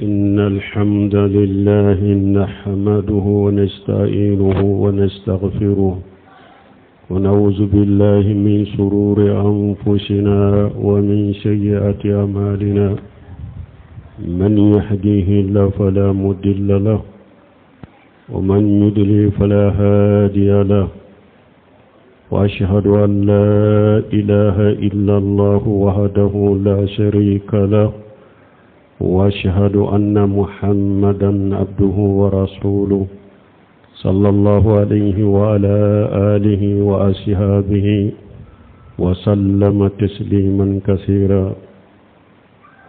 إن الحمد لله نحمده ونستعينه ونستغفره ونعوذ بالله من شرور أنفسنا ومن سيئات أعمالنا من يهديه الله فلا مضل له ومن يضلل فلا هادي له وأشهد أن لا إله إلا الله وحده لا شريك له وأشهد أن محمدا عبده ورسوله صلى الله عليه وعلى آله وأصحابه وسلم تسليما كثيرا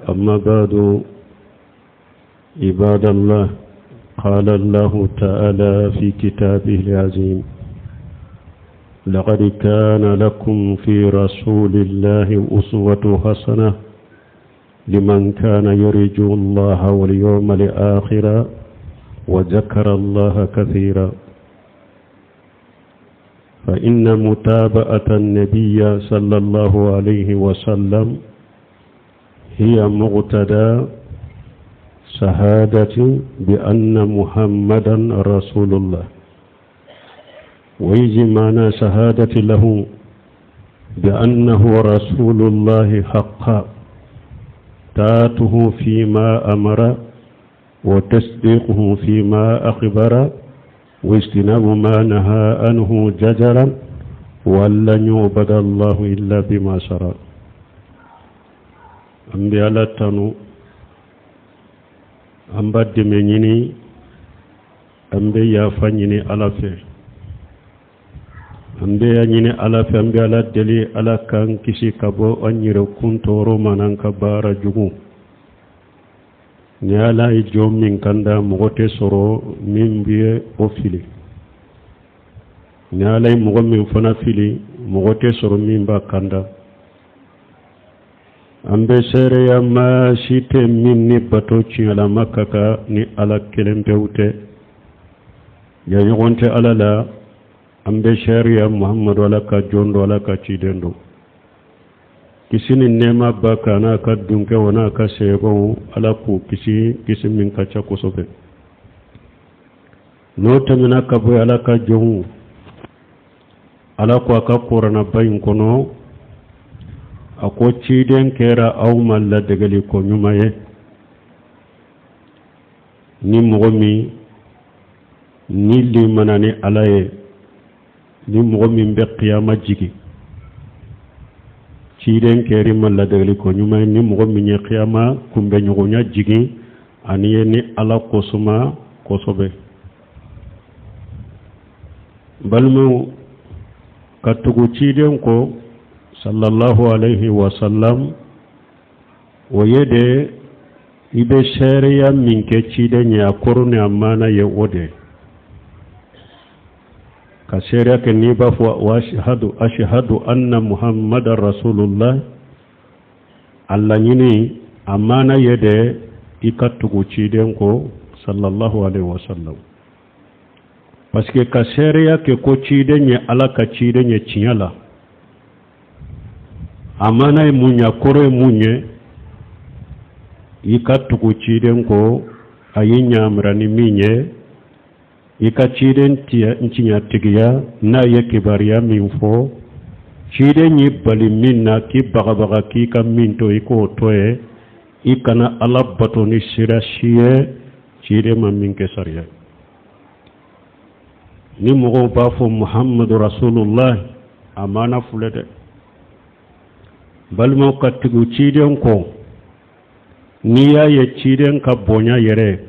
أما بعد عباد الله قال الله تعالى في كتابه العظيم لقد كان لكم في رسول الله أسوة حسنة لمن كان يرجو الله واليوم الآخر وذكر الله كثيرا فإن متابعة النبي صلى الله عليه وسلم هي مقتدى شهادة بأن محمدا رسول الله ويجي معنى شهادة له بأنه رسول الله حقا تاته فيما أمر وتصديقه فيما أخبر واجتناب ما نهى عنه ججرا ولن يعبد الله إلا بما شرع an bɛ ala tanu an b'a dɛmɛ ɲini an bɛ yafa ɲini ala fɛ an bɛ a ɲini ala fɛ an bɛ ala deli ala k'an kisi ka bɔ an yɛrɛkun tɔɔrɔ ma n'an ka baara jugu ni ala ye jɔn min kanda mɔgɔ tɛ sɔrɔ min bɛ o fili ni ala ye mɔgɔ min fana fili mɔgɔ tɛ sɔrɔ min b'a kanda an bɛ seereya maa si tɛ min ni bato tiɲɛlama ka kan ni ala kelen pewu tɛ jɛɲɔgɔn tɛ ala la an bɛ seereya muhamadu ala ka jɔn don ala ka ciden don kisi ni nɛɛma b'a kan n'a ka dunkɛw n'a ka sɛgɛnw ala k'u kisi kisi min ka ca kosɛbɛ n'o tɛmɛna ka bɔ ala ka jɔnw ala ko a ka kuranaba in kɔnɔ a ko ciden kɛra aw ma ladegeli ko ɲuman ye ni mɔgɔ min ni limana ni ala ye ni mɔgɔ min bɛ kiyama jigi ciden kɛr'i ma ladegeli ko ɲuman ye ni mɔgɔ min ye kiyama kunbɛnɲɔgɔnya jigi ani ye ni ala kosuma kosɛbɛ balimaw ka tugu ciden kɔ sallallahu alaihi wasallam o ye de i bɛ seereya min kɛ ciden ye a kɔrɔ ni a maana ye o de ka seereya kɛ n'i b'a fɔ wa ashhadu ashhadu anna muhammadan rasulullah a laɲini a maana ye de i ka tugu ciden kɔ sallallahu alaihi wasallam parce que ka seereya kɛ ko ciden ye ala ka ciden ye tiɲɛ la a maana ye mun ye a kɔrɔ ye mun ye i ka tugu ciden kɔ a y'i ɲamira ni min ye i ka ciden tiɲɛtigiya n'a ye kibaruya min fɔ ciden y'i bali min na k'i bagabaga k'i ka min to i k'o to ye i kana ala bato ni sira si ye ciden ma min kɛ sariya ni mɔgɔw b'a fɔ muhammadu rasulullah a maana filɛ dɛ balimaw ka tugu ciden kɔ n'i y'a ye ciden ka bonya yɛrɛ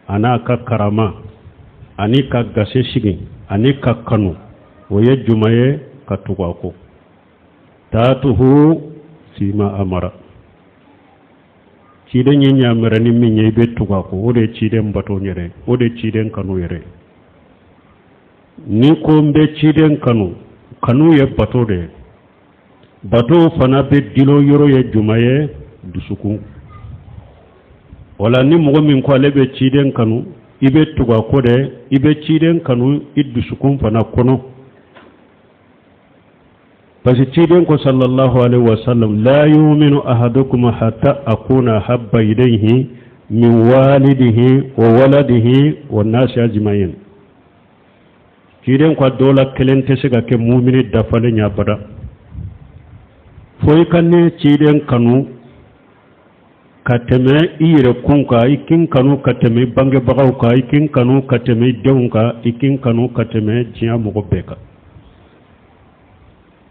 a n'a ka karama ani ka gase sigi ani ka kanu o ye juma ye ka tugu a kɔ taatuhu fima amara ciden ye ɲamɛrɛ ni min ye i bɛ tugu a kɔ o de ye ciden bato yɛrɛ o de ye ciden kanu yɛrɛ ni ko n bɛ ciden kanu kanu ye bato de ye bato fana bɛ dilo yɔrɔ ye juma ye dusukun wala ni mɔgɔ min ko ale bɛ ciden kanu i bɛ tugu a kɔ dɛ i bɛ ciden kanu i dusukun fana kɔnɔ parce que ciden ko sallallahu alaihi wasallam la yuminu ahadukum hatta akuna habba ilayhi min walidihi wa waladihi wa nasi ajmain. Ciden ko a dɔ la kelen tɛ se ka kɛ mumini dafalen ye abada fo i ka ne ciden kanu ka tɛmɛ i yɛrɛ kun kan, i k'i n kanu ka tɛmɛ i bangebagaw kan, i k'i n kanu ka tɛmɛ i denw kan, i k'i n kanu ka tɛmɛ diɲɛ mɔgɔ bɛɛ kan.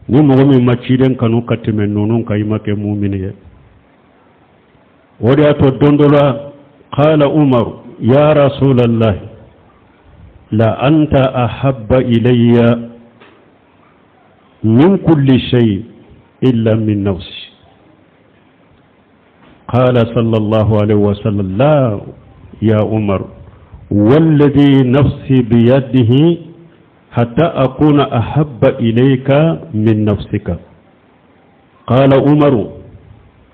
Ni mɔgɔ min ma ciden kanu ka tɛmɛ ninnu kan, i ma kɛ mumini ye. O de y'a to don dɔ la, qala Umaru ya Rasulallah, la anta ahabba ilayya min kulli shay illa min nafsi. Qala sallallahu alayhi wa sallam, la ya Umar, walladhi nafsi biyadihi hatta akuna ahabba ilayka min nafsika. Qala Umaru,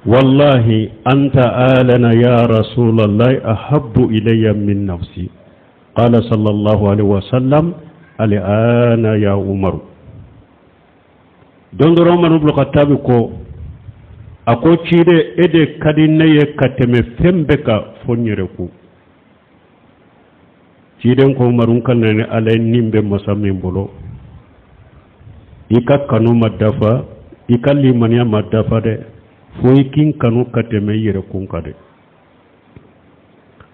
wallahi anta alana ya Rasulallah ahabbu ilayya min nafsi. Qala sallallahu alayhi wa sallam, al'ana ya Umaru. Don dɔrɔn Umaru ibn Khattab ko, a ko ciden, e de ka di ne ye ka tɛmɛ fɛn bɛɛ kan fo n yɛrɛ kun. Ciden ko, Umaru, n ka na ni Ala ye, nin bɛ masa min bolo, i ka kanu ma dafa, i ka limaniya ma dafa dɛ, fo i k'i kanu ka tɛmɛ i yɛrɛ kun kan dɛ.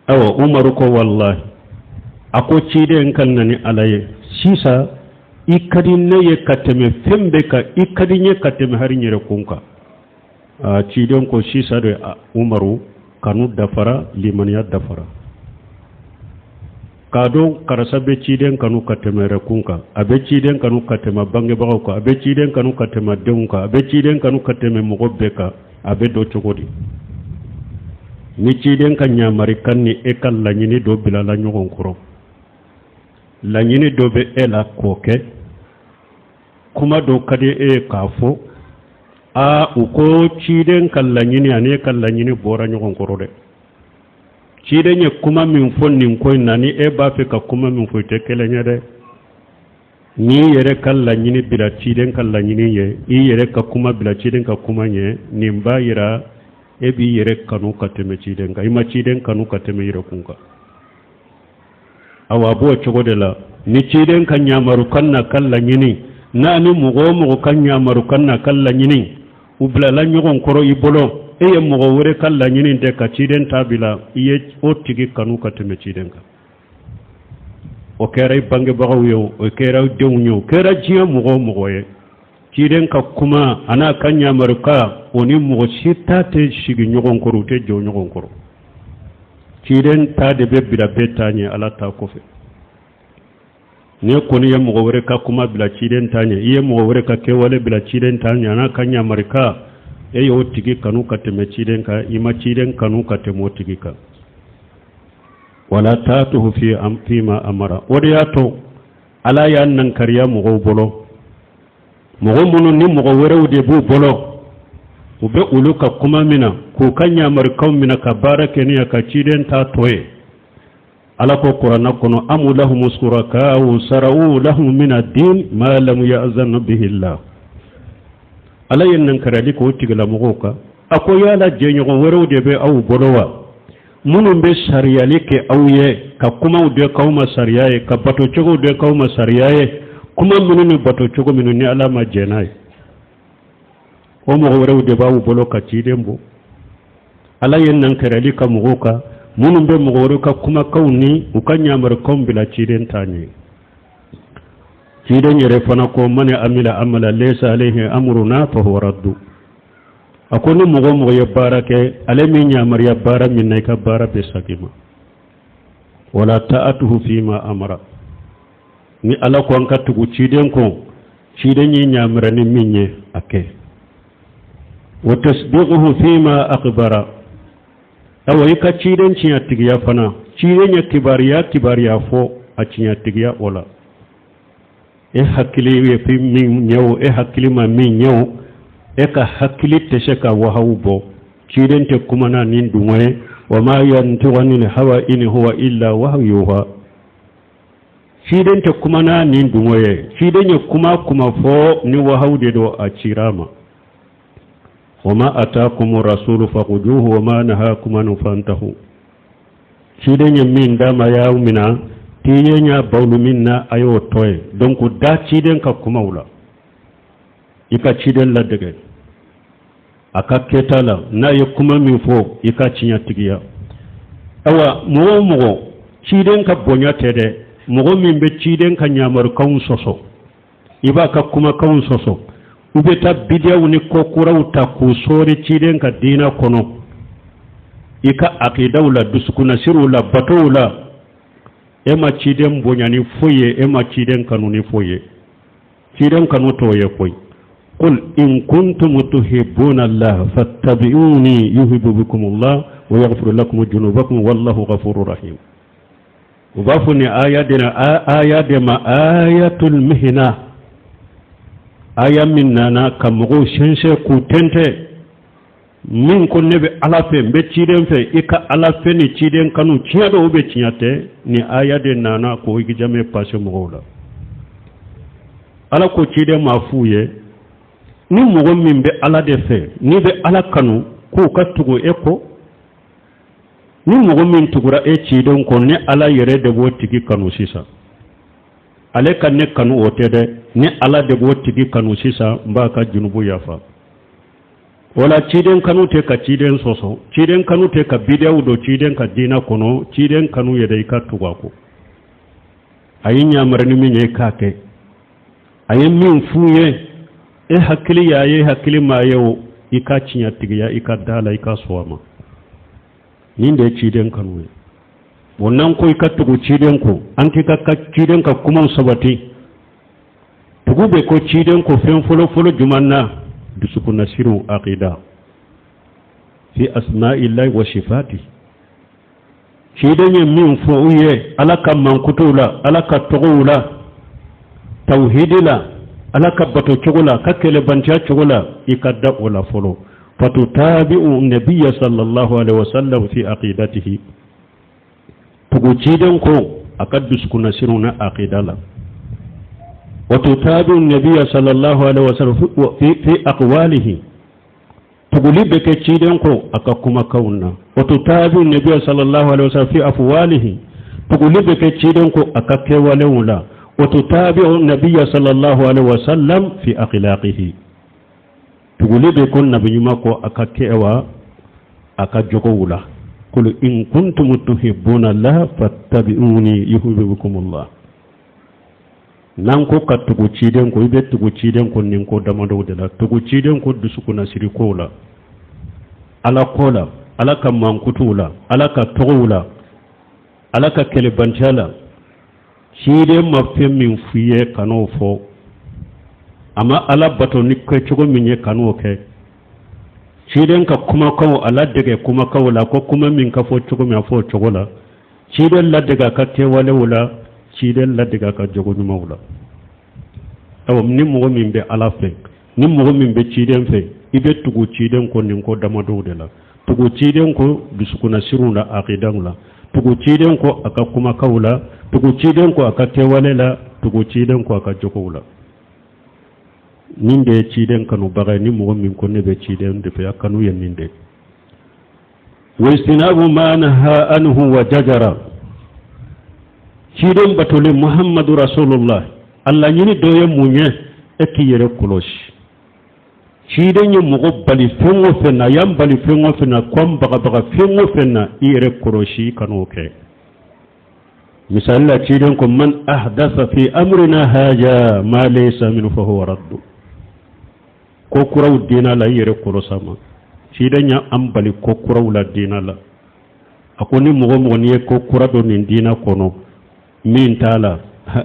Ayiwa, Umaru ko wallahi, a ko ciden, ka na ni Ala ye, sisan i ka di ne ye ka tɛmɛ fɛn bɛɛ kan, i ka di n ye ka tɛmɛ hali n yɛrɛ kun kan. A ciden ko, sisan de Umaru, kanu dafara, limaniya dafara. K'a dɔn karisa bɛ ciden kanu ka tɛmɛ yɛrɛ kun kan, a bɛ ciden kanu ka tɛmɛ bangebagaw kan, a bɛ ciden kanu ka tɛmɛ denw kan, a bɛ ciden kanu ka tɛmɛ mɔgɔ bɛɛ kan, a bɛ dɔn cogo di? Ni ciden ka ɲamarikan ni e ka laɲini dɔ bilala ɲɔgɔn kɔrɔ, laɲini dɔ bɛ e la k'o kɛ, kuma dɔ ka di e ye k'a fɔ, aa, u ko ciden ka laɲini ani e ka laɲini bɔra ɲɔgɔn kɔrɔ dɛ. Ciden ye kuma min fɔ nin ko in na, ni e b'a fɛ ka kuma min fɔ, i tɛ kelen ye dɛ. N'i yɛrɛ ka laɲini bila ciden ka laɲini ye, i yɛrɛ ka kuma bila ciden ka kuma ɲɛ, nin b'a yira e b'i yɛrɛ kanu ka tɛmɛ ciden kan, i ma ciden kanu ka tɛmɛ yɛrɛ kun kan. Awa, a b'o cogo de la, ni ciden ka ɲamarukan n'a ka laɲini n'a ni mɔgɔ o mɔgɔ ka ɲamarukan n'a ka laɲini u bilala ɲɔgɔn kɔrɔ i bolo, e ye mɔgɔ wɛrɛ ka laɲini tɛ ka ciden ta bila, i ye o tigi kanu ka tɛmɛ ciden kan. O kɛra i bangebagaw ye, o kɛra i denw ye, o kɛra diɲɛ mɔgɔ o mɔgɔ ye, ciden ka kuma a n'a ka ɲamarukan, o ni mɔgɔ si ta tɛ sigi ɲɔgɔn kɔrɔ, u tɛ jɔ ɲɔgɔn kɔrɔ. Ciden ta de bɛ bila bɛɛ ta ɲɛ, Ala ta kɔfɛ. N'i kɔni ye mɔgɔ wɛrɛ ka kuma bila ciden ta ɲɛ, i ye mɔgɔ wɛrɛ ka kɛwale bila ciden ta ɲɛ, a n'a ka ɲamarikan, e y'o tigi kanu ka tɛmɛ ciden kan, i ma ciden kanu ka tɛmɛ o tigi kan. Wala taatuhu fi fima amara. O de y'a to Ala y'a nankariya mɔgɔw bolo, mɔgɔ minnu ni mɔgɔ wɛrɛw de b'u bolo, u bɛ olu ka kuma mina k'u ka ɲamarikanw mina ka baara kɛ ni ka ciden ta tɔ ye. Ala ko Kuranna kɔnɔ: amu lahum suraka'u sara'u lahum min ad-din ma lam ya'zan bihi Allah. Ala ye nankarali k'o tigilamɔgɔw kan. A ko yala jɛɲɔgɔn wɛrɛw de bɛ aw bolo wa, minnu bɛ sariyali kɛ aw ye, ka kumaw de k'aw ma sariya ye, ka bato cogow de k'aw ma sariya ye, kuma minnu ni bato cogo minnu ni Ala ma jɛn n'a ye? O mɔgɔ wɛrɛw de b'aw bolo ka ciden bɔ. Ala ye nankarali ka mɔgɔw kan minnu bɛ mɔgɔ wɛrɛw ka kumakanw ni u ka ɲamarukanw bila ciden ta ɲɛ. Ciden yɛrɛ fana ko: man amila amala laysa alayhi amruna fahuwa raddu. A ko ni mɔgɔ o mɔgɔ ye baara kɛ, ale min yamaruya baara min na, i ka baara bɛ sagi ma. Wala ta'atuhu fima amara. Ni Ala ko an ka tugu ciden kɔ, ciden ye yamaruya ni min ye, a kɛ. Wa tasdiquhu fima akhbara. Awa, i ka ciden tiɲɛtigiya fana, ciden ye kibaruya fɔ, a tiɲɛtigiya o la. E hakili ye fɛn min ɲɛ o, e hakili ma min ɲɛ o, e ka hakili tɛ se ka wahawu bɔ. Ciden tɛ kuma na ni dungɔ ye. Wa ma yantiqu anil hawa in huwa illa wahyu yuha. Ciden tɛ kuma na ni dungɔ ye. Ciden ye kuma fɔ, ni wahawu de don, a cira ma. Wa ma atakum rasulu fakhuduhu wa ma nahakum anhu fantahu. Ciden ye min d'a ma, a y'a mina. Ciden y'a bawulu min na, a y'o tɔ ye. Donc da ciden ka kumaw la, i ka ciden ladege a ka kɛta la. N'a ye kuma min fɔ, i ka tiɲɛtigiya. Awa, mɔgɔ o mɔgɔ ciden ka bonya tɛ dɛ, mɔgɔ min bɛ ciden ka ɲamarukanw sɔsɔ, i b'a ka kumakanw sɔsɔ, u bɛ taa bidiyaw ni ko kuraw ta k'u sɔɔri ciden ka diinɛ kɔnɔ, i ka akidaw la, dusukunnasiriw la, batow la, e ma ciden bonya ni foyi ye, e ma ciden kanu ni foyi ye. Ciden kanu t'o ye koyi. Qul in kuntum tuhibbuna Allah fattabi'uni yuhibbukum Allah wa yaghfir lakum junubakum wallahu ghafurur rahim. U b'a fɔ nin aya de aya de ma ayatul mihna, aya min nana ka mɔgɔw sɛnsɛn k'u tɛntɛn. Min ko ne bɛ Ala fɛ, n bɛ ciden fɛ, i ka Ala fɛ ni ciden kanu tiɲɛ don ou bien tiɲɛ tɛ, nin aya de nana k'o examen passer mɔgɔw la. Ala ko ciden m'a f'u ye, ni mɔgɔ min bɛ Ala de fɛ, n'i bɛ Ala kanu, k'u ka tugu e kɔ. Ni mɔgɔ min tugura e ciden kɔ, ne Ala yɛrɛ de b'o tigi kanu sisan. Ale ka ne kanu, o tɛ dɛ, ne Ala de b'o tigi kanu sisan, n b'a ka junubu yafa. O la, ciden kanu tɛ ka ciden sɔsɔ, ciden kanu tɛ ka bidiyaw don ciden ka diinɛ kɔnɔ. Ciden kanu yɛrɛ, i ka tugu a kɔ. A ye ɲamari ni min ye, i k'a kɛ. A ye min f'u ye, e hakili y'a ye, hakili m'a ye o, i ka tiɲɛtigiya, i ka da la, i ka sɔn a ma. Nin de ye ciden kanu ye. O n'an ko i ka tugu ciden kɔ, an k'i ka ciden ka kumaw sabati. Tugu bɛ ko ciden ko fɛn fɔlɔ-fɔlɔ jumɛn na? Dusukunnasiriw, aqida fi asma'illahi wa sifati. Ciden ye min fɔ u ye Ala ka mankutuw la, Ala ka tɔgɔw la, tawhidi la, Ala ka bato cogo la, ka kɛlɛbantiya cogo la, i ka da o la fɔlɔ. Fatutabi'u nabiyya sallallahu alaihi wasallam fi aqidatihi, tugu ciden ko a ka dusukunnasiriw na aqida la. Wa tutabi'u nabiyya sallallahu alaihi wasallam fi aqwalihi, tuguli bɛ kɛ ciden kɔ a ka kumakanw na. Wa tutabi'u nabiyya sallallahu alaihi wasallam fi afwalihi, tuguli bɛ kɛ ciden kɔ a ka kɛwalew la. Wa tutabi'u nabiyya sallallahu alaihi wasallam fi akhlaqihi, tuguli bɛ ko nabi ɲuman kɔ a ka kɛwa a ka jogow la. Qul in kuntum tuhibbuna Allah fattabi'uni yuhibbukum Allah. N'an ko ka tugu ciden kɔ, i bɛ tugu ciden kɔ nin ko damadɔw de la. Tugu ciden kɔ dusukunnasiri kow la, Ala ko la, Ala ka mankutuw la, Ala ka tɔgɔw la, Ala ka kɛlɛbantiya la. Ciden ma fɛn min f'i ye, kan'o fɔ. A ma Ala bato ni kɛcogo min ye, kan'o kɛ. Ciden ka kumakanw, a ladege kumakanw la, ko kuma min ka fɔ cogo min, a fɔ o cogo la. Ciden ladege a ka kɛwalew la, ciden ladege a ka jogo ɲumanw la. Awa, ni mɔgɔ min bɛ Ala fɛ, ni mɔgɔ min bɛ ciden fɛ, i bɛ tugu ciden kɔ nin ko damadɔw de la. Tugu ciden kɔ dusukunnasiriw la, akidaw la, tugu ciden kɔ a ka kumakanw la, tugu ciden kɔ a ka kɛwale la, tugu ciden kɔ a ka jogow la. Nin de ye ciden kanubaga ye. Ni mɔgɔ min ko ne bɛ ciden de fɛ, a kanu ye nin de ye. Wajtinabu ma naha anhu wa jajara, ciden batoli Muhammadu rasulullah, a laɲini dɔ ye mun ye? E k'i yɛrɛ kɔlɔsi. Ciden ye mɔgɔ bali fɛn o fɛn na, a y'an bali fɛn o fɛn na, ko an bagabaga fɛn o fɛn na, i yɛrɛ kɔlɔsi, i kan'o kɛ. Misali la, ciden ko man ahdasa fi amrina haja ma laysa minhu fahuwa raddu. Ko kuraw diina la, i yɛrɛ kɔlɔsi a ma. Ciden ye an bali ko kuraw la diina la. A ko ni mɔgɔ mɔgɔ n'i ye ko kura don nin diina kɔnɔ min t'a la,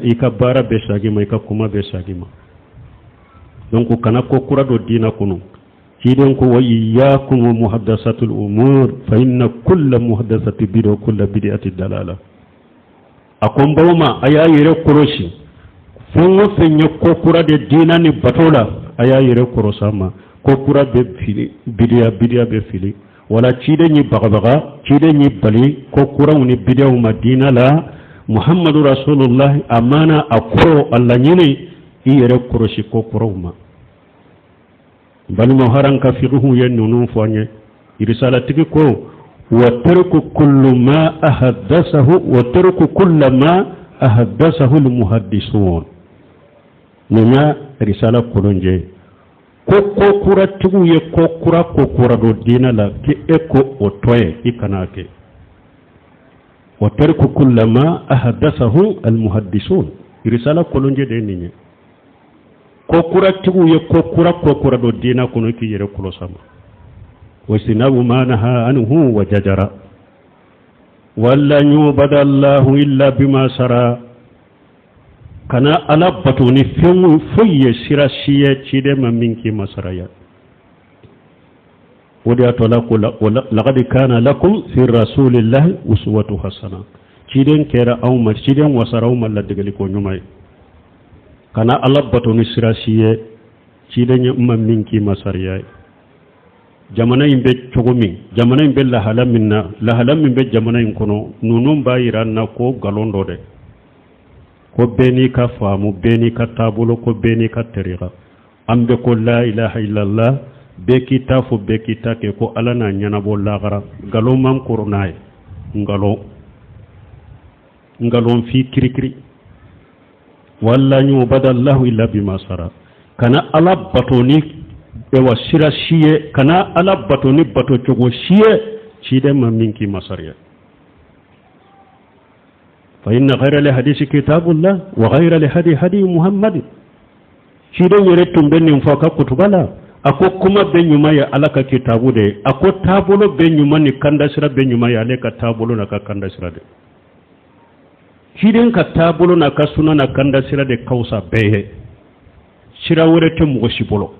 i ka baara bɛ sagi ma, i ka kuma bɛ sagi ma. Donc kana ko kura don diina kɔnɔ. Ciden ko wa iyyakum wa muhaddasatul umur fa inna kulla muhaddasati bid'a wa kulla bid'ati dalala. A ko n baw ma, a y'a yɛrɛ kɔlɔsi. Fɛn o fɛn ye ko kura de diina ni bato la, a y'a yɛrɛ kɔlɔsi a ma. Ko kura bɛ fili, bidiya, bidiya bɛ fili. Wala ciden ye bagabaga, ciden ye bali ko kuraw ni bidiyaw ma diina la. Muhammadu rasulullah, a mana a kɔrɔ, a laɲini, i yɛrɛ kɔlɔsi ko kuraw ma. Balima, haran ka fikihu ye ninnu fɔ an ye. Irisalatigi ko Wa tarku kullu ma ahaddathahu wa tarku kulla ma ahaddathahu almuhaddisun. Nin ya risala kolonjɛ ko ko kuratigiw ye ko kura ko kura don diinɛ la, k'e ko o to ye, i kana kɛ. Wa tarku kulla ma ahaddathahu almuhaddisun, risala kolonjɛ de ye nin ye. Ko kuratigiw ye ko kura ko kura don diinɛ kɔnɔ, k'i yɛrɛ kɔlɔsi a ma. Wajtinabu ma naha anhu wa jajara wala yubada allahu illa bima sara. Kana Ala bato ni fɛn foyi ye, sira si ye ciden ma min k'i ma saraya. O de y'a to la ko laqad kana lakum fi rasulillahi uswatu hasana. Ciden kɛra aw ma, ciden wasara aw ma ladegeli ko ɲuman ye. Kana Ala bato ni sira si ye ciden ye ma min k'i ma sariya ye. Jamana in bɛ cogo min, jamana in bɛ lahala min na, lahala min bɛ jamana in kɔnɔ, ninnu b'a yira an na ko nkalon dɔ dɛ, ko bɛɛ n'i ka faamu, bɛɛ n'i ka taabolo, ko bɛɛ n'i ka tariqa. An bɛ ko la ilaha illallah, bɛɛ k'i ta fɔ, bɛɛ k'i ta kɛ, ko Ala n'a ɲɛnabɔ lahara. Nkalon man kɔrɔ n'a ye, nkalon, nkalon fi kirikiri. Wala yubada allahu illa bima sara. Kana Ala bato ni ewa sira si ye, kana Ala bato ni bato cogo si ye ciden ma min k'i ma sariya. Fa inna khayra li hadisi kitabullah wa khayra li hadi hadi Muhammad. Ciden yɛrɛ tun bɛ nin fɔ a ka kutuba la. A ko kuma bɛɛ ɲuman ye Ala ka kitabu de ye. A ko taabolo bɛɛ ɲuman ni kandasira bɛɛ ɲuman ye ale ka taabolo n'a ka kandasira de. Ciden ka taabolo n'a ka suna n'a kandasira de ka fisa bɛɛ ye. Sira wɛrɛ tɛ mɔgɔ si bolo.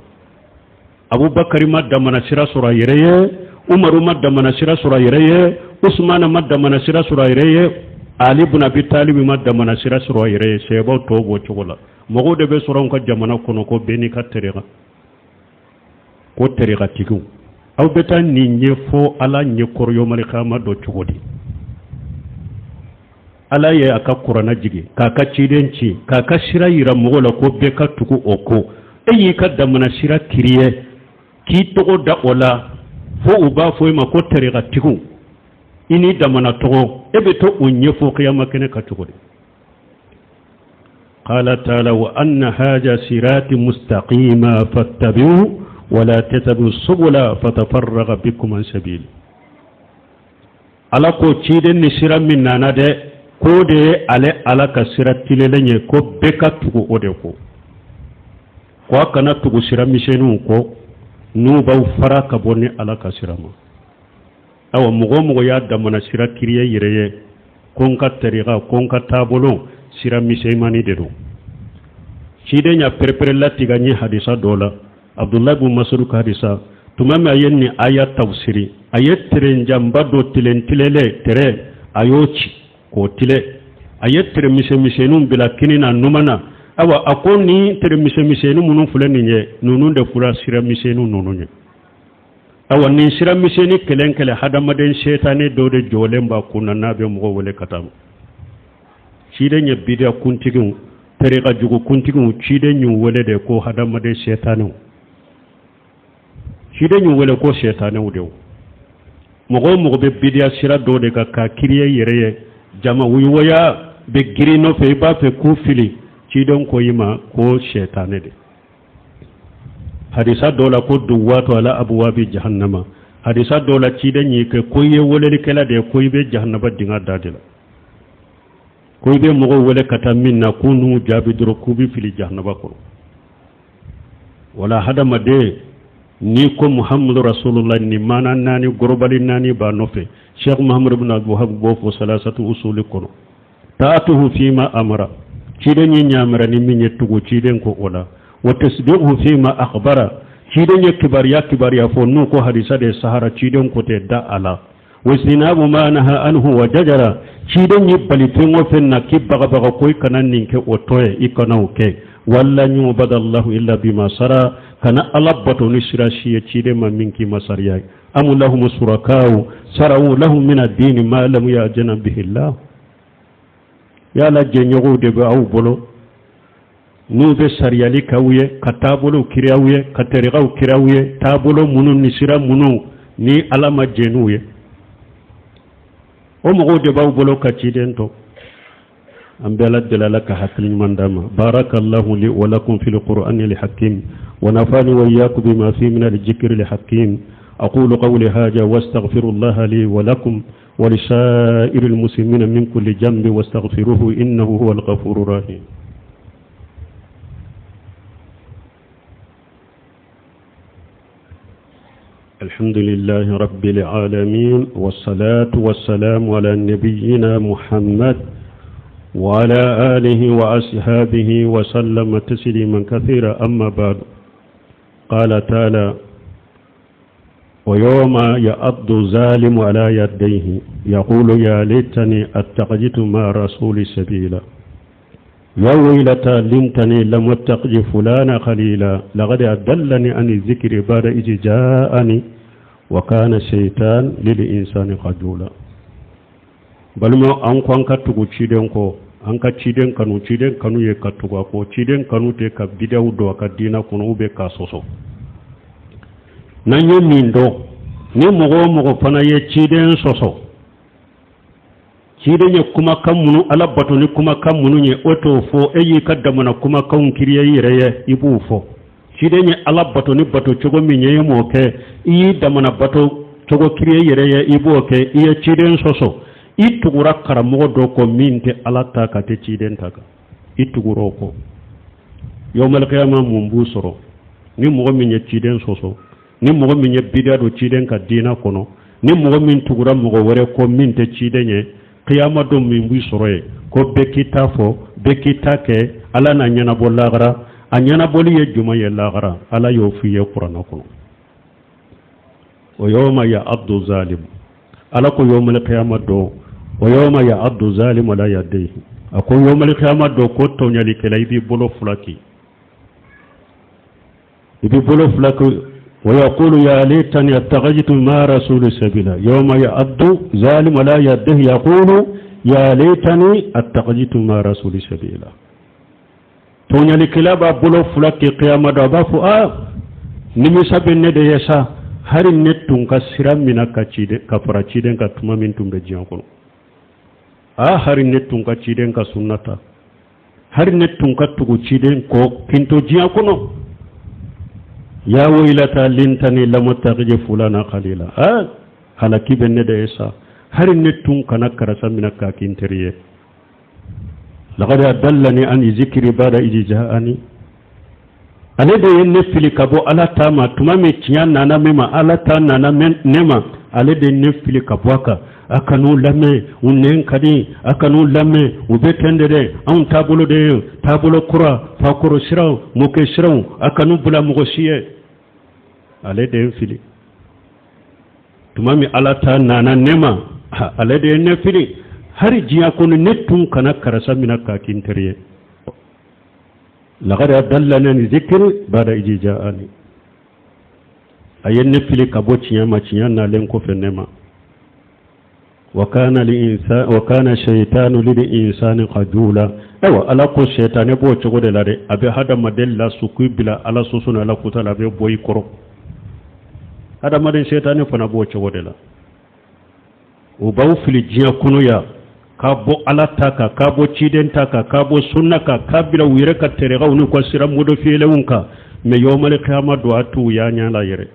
Abubakari ma damana sira sɔrɔ a yɛrɛ ye, Umaru ma damana sira sɔrɔ a yɛrɛ ye, Usumana ma damana sira sɔrɔ a yɛrɛ ye, Ali bun Abi Talibi ma damana sira sɔrɔ a yɛrɛ ye. Sɛbaw tɔw b'o cogo la. Mɔgɔw de bɛ sɔrɔ anw ka jamana kɔnɔ ko bɛɛ n'i ka tariqa, ko tariqatigiw. Aw bɛ taa nin ɲɛfɔ Ala ɲɛkɔrɔ yomalikama dɔ cogo di? Ala ye a ka kuranɛ jigin k'a ka ciden ci k'a ka sira yira mɔgɔw la ko bɛɛ ka tugu o kɔ. E y'i ka damana sira kiriye k'i tɔgɔ da o la, fo u b'a fɔ i ma ko tariqatigiw, i n'i damana tɔgɔ. E bɛ to o ɲɛfɔ kiyama kɛnɛ kan cogo di? Qala ta'ala wa anna hadha sirati mustaqima fattabi'u wa la tattabi'u subula fatafarraqa bikum an sabili. Ala ko ciden ni sira min nana dɛ, k'o de ye ale Ala ka sira tilelen ye, ko bɛɛ ka tugu o de kɔ, ko a kana tugu sira misɛnninw kɔ n'u b'aw fara ka bɔ ni Ala ka sira ma. Awa, mɔgɔ o mɔgɔ y'a damana sira kiriye yɛrɛ ye, ko n ka tariqa, ko n ka taabolo, sira misɛnmani de don. Ciden y'a perepere latigɛ n ye hadisa dɔ la, Abdulayi bun Masudu ka hadisa. Tuma min a ye nin aya tafsiri, a ye terenjanba dɔ tilen tilele tere, a y'o ci k'o tile. A ye tere misɛnmisɛnninw bila kini na, numan na. Awa, a ko ni tere misɛnmisɛnnin minnu filɛ nin ye, ninnu de fura sira misɛnninw ninnu ye. Awa, nin sira misɛnnin kelen kelen, hadamaden setani dɔ de jɔlen b'a kun na n'a bɛ mɔgɔ wele ka taa. Ciden ye bidiya kuntigiw, tariqa jugu kuntigiw, ciden y'u wele de ko hadamaden setaniw. Ciden y'u wele ko setaniw de. Mɔgɔ o mɔgɔ bɛ bidiya sira dɔ de kan k'a kiriye yɛrɛ ye, jama wuyuwaya bɛ girin nɔfɛ, i b'a fɛ k'u fili, ciden ko i ma ko setani de. Hadisa dɔ la ko duwatu ala abuwabi jahannama. Hadisa dɔ la, ciden y'i kɛ ko i ye welelikɛla de ye, ko i bɛ jahanaba dinga da de la, ko i bɛ mɔgɔw wele ka taa min na, k'u n'u jaabi dɔrɔn k'u bɛ fili jahanaba kɔnɔ. Wala hadamaden n'i ko Muhammadu rasulullah, ni maana naani gorobali naani b'a nɔfɛ. Sheikh Muhammadu ibn Abdul Wahab b'o fɔ salasatu usuli kɔnɔ. Taatuhu fima amara, ciden ye ɲamara ni min ye, tugu ciden ko o la. Wa tasdiquhu fima akhbara, ciden ye kibaruya kibaruya fɔ, n'u ko hadisa de sahara, ciden ko tɛ da a la. Wa sinabu ma naha anhu wa jajara, ciden ye bali fɛn o fɛn na k'i bagabaga ko i kana nin kɛ, o tɔ ye i kana o kɛ. Wala yubada allahu illa bima sara, kana Ala bato ni sira si ye ciden ma min k'i ma sariya ye. Am lahum surakaw sarawu lahum min ad-dini ma lam ya'zan bihi Allah. Yala jɛɲɔgɔnw de bɛ aw bolo n'u bɛ sariyali k'aw ye, ka taabolow kiri aw ye, ka tariqaw kiri aw ye, taabolo minnu ni sira minnu ni Ala ma jɛn n'u ye? O mɔgɔw de b'aw bolo ka ciden to. An bɛ Ala deli, Ala ka hakili ɲuman d'an ma. Barakallahu li wa lakum fil qur'ani al hakim wa nafani wa iyyakum bima fi min al dhikri al hakim. Aqulu qawli hadha wa astaghfirullaha li wa lakum wa lisa'iril muslimina min kulli dhanbin wastaghfiruhu innahu huwal ghafurur rahim. الحمد لله رب العالمين، والصلاة والسلام على نبينا محمد وعلى آله وأصحابه وسلم تسليما كثيرا. أما بعد، قال تعالى: ويوم يعض الظالم على يديه يقول يا ليتني اتخذت مع الرسول سبيلا يا ويلتى ليتني لم اتخذ فلانا خليلا لقد أضلني عن الذكر بعد إذ جاءني وكان الشيطان للإنسان خذولا. Balima, an ko an ka tugu ciden kɔ, an ka ciden kanu. Ciden kanu ye ka tugu a kɔ. Ciden kanu tɛ ka bidaw don a ka diina kɔnɔ u bɛ k'a sɔsɔ. N'an ye min dɔn, ni mɔgɔ o mɔgɔ fana ye ciden sɔsɔ, ciden ye kumakan minnu, Ala bato ni kumakan minnu ye, o t'o fɔ, e y'i ka damana kumakanw kiriya i yɛrɛ ye, i b'o fɔ. Ciden ye Ala bato ni bato cogo min ye, e m'o kɛ, i y'i damana bato cogo kiriya i yɛrɛ ye, i b'o kɛ. I ye ciden sɔsɔ, i tugura karamɔgɔ dɔ kɔ min tɛ Ala ta kan, tɛ ciden ta kan, i tugura o kɔ. Yawmal mun b'u sɔrɔ? Ni mɔgɔ min ye ciden sɔsɔ, ni mɔgɔ min ye bidiya don ciden ka diina kɔnɔ, ni mɔgɔ min tugura mɔgɔ wɛrɛ kɔ min tɛ ciden ye, kiyama don min b'i sɔrɔ ye ko bɛɛ k'i ta fɔ, bɛɛ k'i ta kɛ. Ala n'a ɲɛnabɔ lagara. A ɲɛnabɔli ye jumɛn ye lagara? Ala y'o f'i ye Kuranɛ kɔnɔ. Wa yawma ya'addu zalim, Ala ko yawmal qiyama don, wa yawma ya'addu zalim ala yadayhi, a ko yawmal qiyama don ko tɔɲalikɛla, i b'i bolo fila ki, i b'i bolo fila ki. ويقول يا ليتني اتخذت مع الرسول سبيلا. يوم يعض الظالم على يديه يقول يا ليتني اتخذت مع الرسول سبيلا. Tɔɲalikɛla b'a bolo fila ki kiyama don, a b'a fɔ: a nimisa bɛ ne de ye sa, hali ne tun ka sira mina ka ciden ka fara ciden ka tuma min tun bɛ diɲɛ kɔnɔ. A hari ne tun ka ciden ka sunna ta, hari ne tun ka tugu ciden kɔ kin to diɲɛ kɔnɔ. Ya waylata lintani lam attakhidh fulana khalila. A halaki bɛ ne de ye sa, hari ne tun kana karisa minɛ k'a kɛ n teri ye. Laqad adallani an zikri ba'da idh ja'ani, ale de ye ne fili ka bɔ Ala ta ma tuma min tiɲɛ nana min ma, Ala ta nana ne ma, ale de ye ne fili ka bɔ a kan. A kan'u lamɛn, u nɛn ka di, a kan'u lamɛn, u bɛ kɛn de dɛ, anw taabolo de ye taabolo kura, fakɔrɔ siraw, mɔkɛ siraw, a kan'u bila mɔgɔ si ye. Ale de ye n fili tuma min Ala ta nana ne ma, ale de ye ne fili. Hari diɲɛ kɔnɔ ne tun kana karisa minɛ k'a kɛ n teri ye. Laqad adallani an zikri ba'da idh ja'ani, a ye ne fili ka bɔ tiɲɛ ma tiɲɛ nalen kɔfɛ ne ma. Wa kana al-insan wa kana shaytanu lil insani khadula. Ayiwa, Ala ko sɛtanɛ b'o cogo de la dɛ, a bɛ hadamaden lasu k'i bila Ala sɔsɔ ni Ala kuta la, a bɛ bɔ i kɔrɔ. Hadamaden sɛtanɛ fana b'o cogo de la, o b'aw fili diɲɛ kɔnɔ yan k'a bɔ Ala ta kan, k'a bɔ ciden ta kan, k'a bɔ sunna kan, k'a bila u yɛrɛ ka tɛrɛkaw n'u ka sira modifiyɛlenw kan. Mɛ yawmal qiyama don, a t'u y'a ɲɛ la yɛrɛ.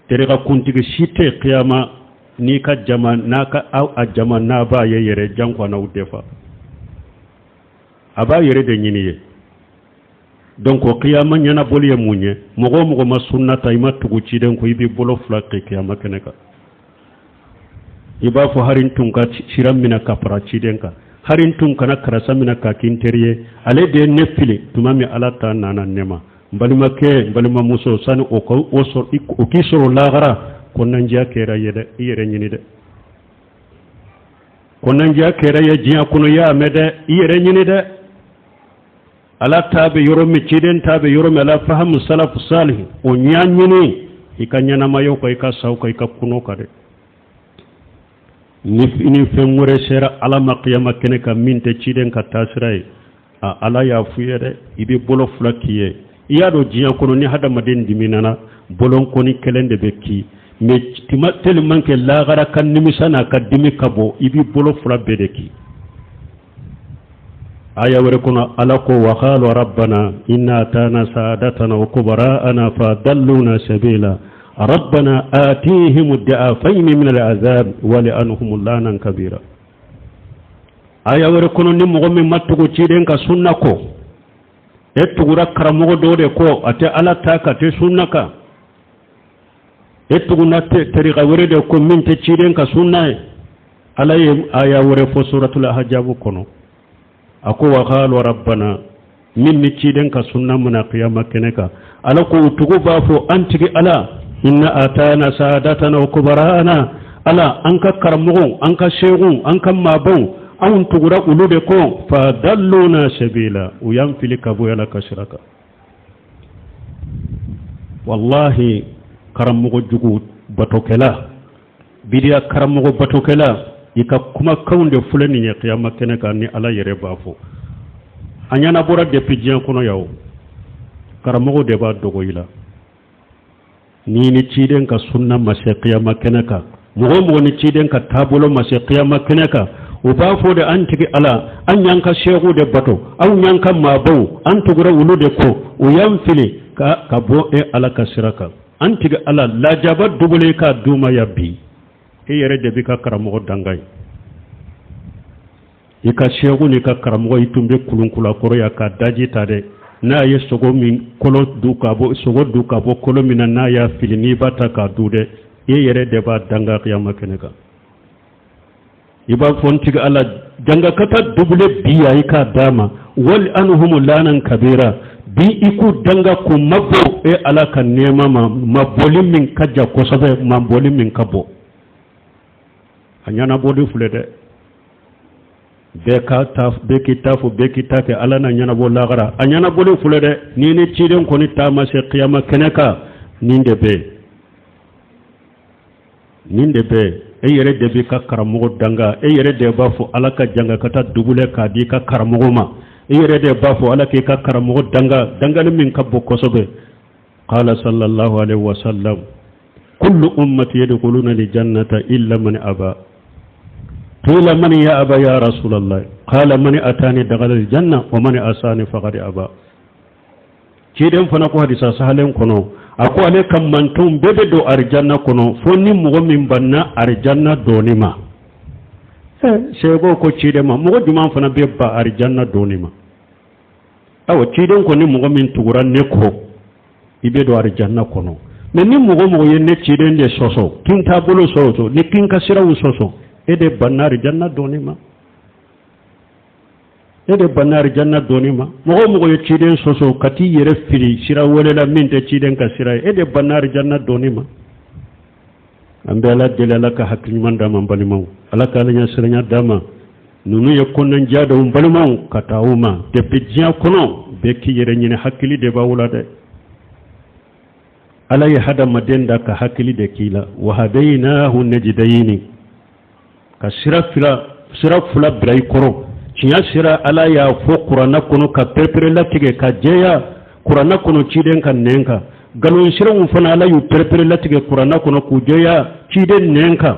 Tɛrɛka kuntigi si tɛ kiyama n'i ka jama n'a ka a jama n'a b'a ye yɛrɛ janko n'aw defa, a b'a yɛrɛ de ɲini ye. Donc kiyama ɲɛnabɔli ye mun ye? Mɔgɔ o mɔgɔ ma sunna ta, i ma tugu ciden ko, i b'i bolo fila kɛ kiyama kɛnɛ kan, i b'a fɔ: hari n tun ka sira minɛ ka fara ciden kan, hari n tun kana karisa minɛ k'a kɛ n teri ye, ale de ye ne fili tuma min Ala ta nana ne ma. N balimakɛ, n balimamuso, sani o ka o sɔrɔ, o k'i sɔrɔ lahara, kɔnɔnajɛya kɛra ye dɛ, i yɛrɛ ɲini dɛ. Kɔnɔnajɛya kɛra ye diɲɛ kɔnɔ, i y'a mɛn dɛ, i yɛrɛ ɲini dɛ. Ala ta bɛ yɔrɔ min, ciden ta bɛ yɔrɔ min, ala fahamu salafu salih, o ɲa ɲini i ka ɲɛnamayaw kan, i ka saw kan, i ka kuno kan dɛ. Ni fɛn wɛrɛ sera Ala ma kiyama kɛnɛ kan min tɛ ciden ka taasira ye, a Ala y'a f'u ye dɛ, i bɛ bolo fila k'i ye. I y'a dɔn diɲɛ kɔnɔ, ni hadamaden diminana, bolonkɔni kelen de bɛ ki. Mais tuma tellement que lagara ka nimisa n'a ka dimi ka bon, i b'i bolo fila bɛɛ de ki. Aya wɛrɛ kɔnɔ, Ala ko: wa qalu rabbana inna atana sadatana wa kubara'ana fa dalluna sabila rabbana atihim di'afayni min al'azab wa li'anhum lanan kabira. Aya wɛrɛ kɔnɔ, ni mɔgɔ min ma tugu ciden ka sunna kɔ, e tugura karamɔgɔ dɔ de kɔ, a tɛ Ala ta ka tɛ sunna kan, e tuguna tariqa wɛrɛ de ko min tɛ ciden ka sunna ye, Ala ye aya wɛrɛ fɔ suratul Ahjabu kɔnɔ. A ko: wa qalu rabbana, min ni ciden ka sunna mana qiyama kɛnɛ kan, Ala ko u tugu b'a fɔ: an tigi Ala, inna atana sadatana wa kubara'ana, Ala, an ka karamɔgɔw, an ka seeguw, an ka maabaw, anw tugura olu de kɔ, fa dalluna sabila, u y'an fili ka bɔ Ala ka sira kan. Wallahi, karamɔgɔ jugu batokɛla, bidiya karamɔgɔ batokɛla, i ka kumakanw de filɛ nin ye kiyama kɛnɛ kan ni Ala yɛrɛ b'a fɔ. A ɲɛnabɔra depuis diɲɛ kɔnɔ yan o, karamɔgɔ de b'a dogo i la. Ni ni ciden ka sunna ma se kiyama kɛnɛ kan, mɔgɔ o mɔgɔ ni ciden ka taabolo ma se kiyama kɛnɛ kan, u b'a fɔ de: an tigi Ala, an y'an ka seeku de bato, anw y'an ka maabaw, an tugura olu de kɔ, u y'an fili ka bɔ e Ala ka sira kan. An tigi Ala, lajaba dubule k'a d'u ma ya bi. E yɛrɛ de b'i ka karamɔgɔ danga ye, i ka seeku n'i ka karamɔgɔ. I tun bɛ kulunkula kɔrɔ yan ka daji ta dɛ, n'a ye sogo min kolo du ka bɔ, sogo du ka bɔ kolo min na, n'a y'a fili, n'i b'a ta k'a du dɛ, e yɛrɛ de b'a danga kiyama kɛnɛ kan. I b'a fɔ: n tigi Ala, jangakata dubule bi ya, i k'a d'a ma, wal anhum lanan kabira. Bi i k'u danga k'u mabɔ e Ala ka nɛɛma ma, mabɔli min ka ja kosɛbɛ, mabɔli min ka bɔ. A ɲɛnabɔli filɛ dɛ, bɛɛ ka ta, bɛɛ k'i ta fɔ, bɛɛ k'i ta kɛ, Ala na ɲɛnabɔ lagara. A ɲɛnabɔli filɛ dɛ, ni ni ciden kɔni taama se kiyama kɛnɛ kan, nin de bɛ yen, nin de bɛ yen. E yɛrɛ de b'i ka karamɔgɔ danga, e yɛrɛ de b'a fɔ Ala ka janga ka taa dugulɛ k'a di i ka karamɔgɔ ma, e yɛrɛ de b'a fɔ Ala k'i ka karamɔgɔ danga, dangali min ka bon kosɛbɛ. Qala sallallahu alaihi wa sallam: kullu ummati yadkhuluna aljannata illa man aba. Qila: man ya aba ya rasulallah? Qala: man atani dakhala aljanna wa man asani faqad aba. Ciden fana ko hadisa sahalen kɔnɔ, a ko ale ka mantonw bɛɛ bɛ don arijanna kɔnɔ, fo ni mɔgɔ min banna arijanna donni ma. Sɛbɛw ko ciden ma: mɔgɔ jumɛn fana bɛ ban arijanna donni ma? Awa, ciden ko ni mɔgɔ min tugura ne kɔ, i bɛ don arijanna kɔnɔ, mais ni mɔgɔ mɔgɔ ye ne ciden de sɔsɔ, kin taabolo sɔsɔ, ni kin ka siraw sɔsɔ, e de banna arijanna donni ma, e de banna arijanna donni ma. Mɔgɔ o mɔgɔ ye ciden sɔsɔ ka t'i yɛrɛ fili sira wɛrɛ la min tɛ ciden ka sira ye, e de banna arijanna donni ma. An bɛ Ala deli, Ala ka hakili ɲuman d'an ma. N balimaw, Ala ka Ala ɲɛsiranya d'an ma. Ninnu ye kɔnɔnajɛ dɔw, n balimaw, ka taa u ma depuis diɲɛ kɔnɔ. Bɛɛ k'i yɛrɛ ɲini, hakili de b'aw la dɛ. Ala ye hadamaden da ka hakili de k'i la. Wa hadaynahu najdayni, ka sira fila bila i kɔrɔ. Tiɲɛ sira, Ala y'a fɔ kuranna kɔnɔ ka perepere latigɛ ka jɛya kuranna kɔnɔ ciden ka nɛn kan. Nkalon siraw fana, Ala y'u perepere latigɛ kuranna kɔnɔ k'u jɛya ciden nɛn kan.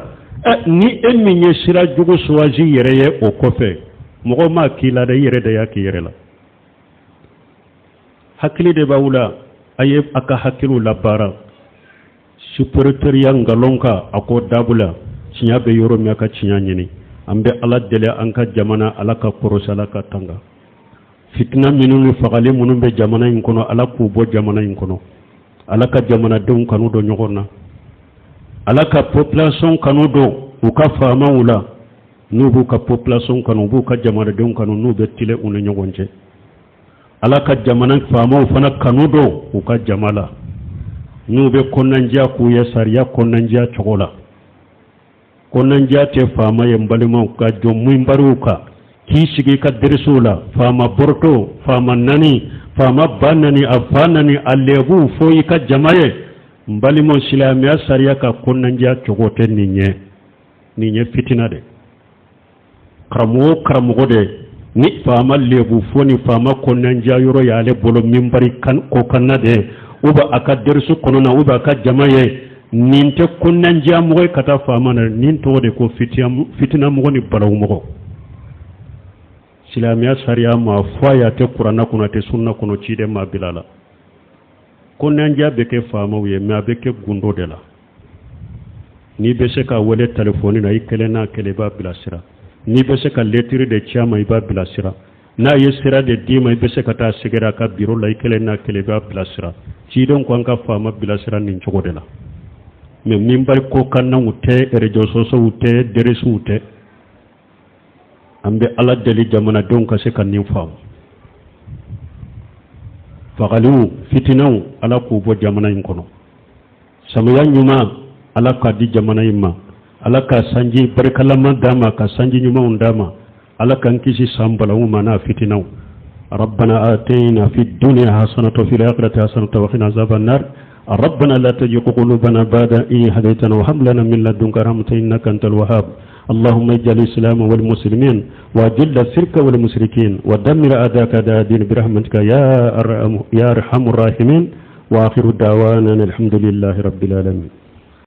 Ni e min ye sira jugu choisi yɛrɛ ye, o kɔfɛ mɔgɔ m'a k'i la dɛ, i yɛrɛ de y'a k'i yɛrɛ la. Hakili de b'aw la, a ye a ka hakiliw labaara. Supporteriya nkalon kan, a ko dabila. Tiɲɛ bɛ yɔrɔ min, a ka tiɲɛ ɲini. An bɛ Ala deli, an ka jamana, Ala ka kɔrɔsi, Ala ka tanga. Fitina minnu ni fagali minnu bɛ jamana in kɔnɔ, Ala k'u bɔ jamana in kɔnɔ. Ala ka jamanadenw kanu don ɲɔgɔn na, Ala ka population kanu don u ka faamaw la. N'u b'u ka population kanu, u b'u ka jamanadenw kanu, n'u bɛ tile u ni ɲɔgɔn cɛ. Ala ka jamana faamaw fana kanu don u ka jama la, n'u bɛ kɔnɔnajɛya k'u ye sariya kɔnɔnajɛya cogo la. Kɔnɔnajɛya tɛ faama ye, n balimaw, ka jɔ minbariw kan k'i sigi i ka derisiw la, faama bɔrɔtɔ, faama nani, faama ba nani, a fa nani, a lɛbuw fɔ i ka jama ye. N balimaw, silamɛya sariya ka kɔnɔnajɛya cogo tɛ nin ye. Nin ye fitina de. Karamɔgɔ, karamɔgɔ de ni faama lebu fɔ ni faama kɔnɔnajɛya yɔrɔ y'ale bolo minbari ko kanna de, ou bien a ka derisu kɔnɔna, ou bien a ka jama ye. Nin tɛ kunnandiya mɔgɔ ye ka taa faama na. Nin tɔgɔ de ko fitinamɔgɔ ni balawumɔgɔ. Silamɛya sariya ma fɔ a ye, a tɛ kuranna kɔnɔ, a tɛ sunna kɔnɔ, ciden ma bila la. Kunnandiya bɛ kɛ faamaw ye, mais a bɛ kɛ gundo de la. N'i bɛ se k'a wele telefɔni na, i kelen n'a kelen, i b'a bilasira. N'i bɛ se ka lɛtiri de ci a ma, i b'a bilasira. N'a ye sira de d'i ma, i bɛ se ka taa sɛgɛrɛ a ka biro la, i kelen n'a kelen, i b'a bilasira. Ciden ko an ka faama bilasira nin cogo de la. Mais minbari ko kannaw tɛ, réseaux sociaux tɛ, deresiw tɛ. An bɛ Ala deli, jamanadenw ka se ka nin faamu. Fagaliw, fitinaw, Ala k'u bɔ jamana in kɔnɔ. Samiya ɲuman, Ala k'a di jamana in ma. Ala ka sanji barikalama d'a ma, ka sanji ɲumanw d'a ma. Ala k'an kisi san balawu ma n'a fitinaw. ربنا آتينا في الدنيا حسنة وفي الآخرة حسنة وقنا عذاب النار. ربنا لا تزغ قلوبنا بعد إذ هديتنا وهب لنا من لدنك رحمة إنك أنت الوهاب. اللهم اجعل الإسلام والمسلمين، وأذل الشرك والمشركين، ودمر أعداءك أعداء الدين برحمتك يا أرحم الراحمين. وآخر دعوانا الحمد لله رب العالمين.